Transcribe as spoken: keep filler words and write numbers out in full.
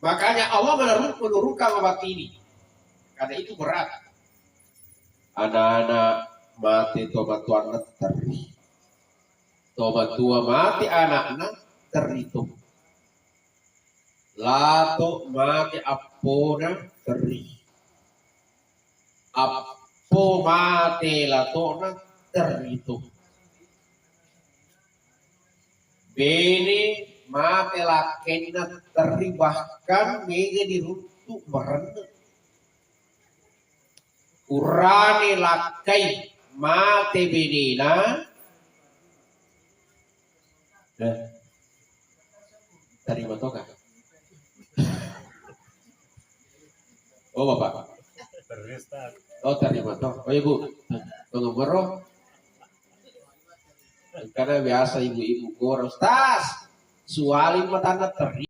Makanya Allah menurun-, menurunkan obat ini. Karena itu berat. Anak-anak mate tomatoanna terri. Tomatua mate anakna terri to. Lato mate appona terri. Appo mate latona terri to. Bene mate lakkenna terri, bahkan mega diruntu merenne. Urane lakkai mate benena. Eh, terima toka. Oh, Bapak. Terus, Ustaz. Oh, terima toka. Oh, Ibu. Tunggu bro. Karena biasa ibu-ibu goro, "Ustaz, suali matanna terri."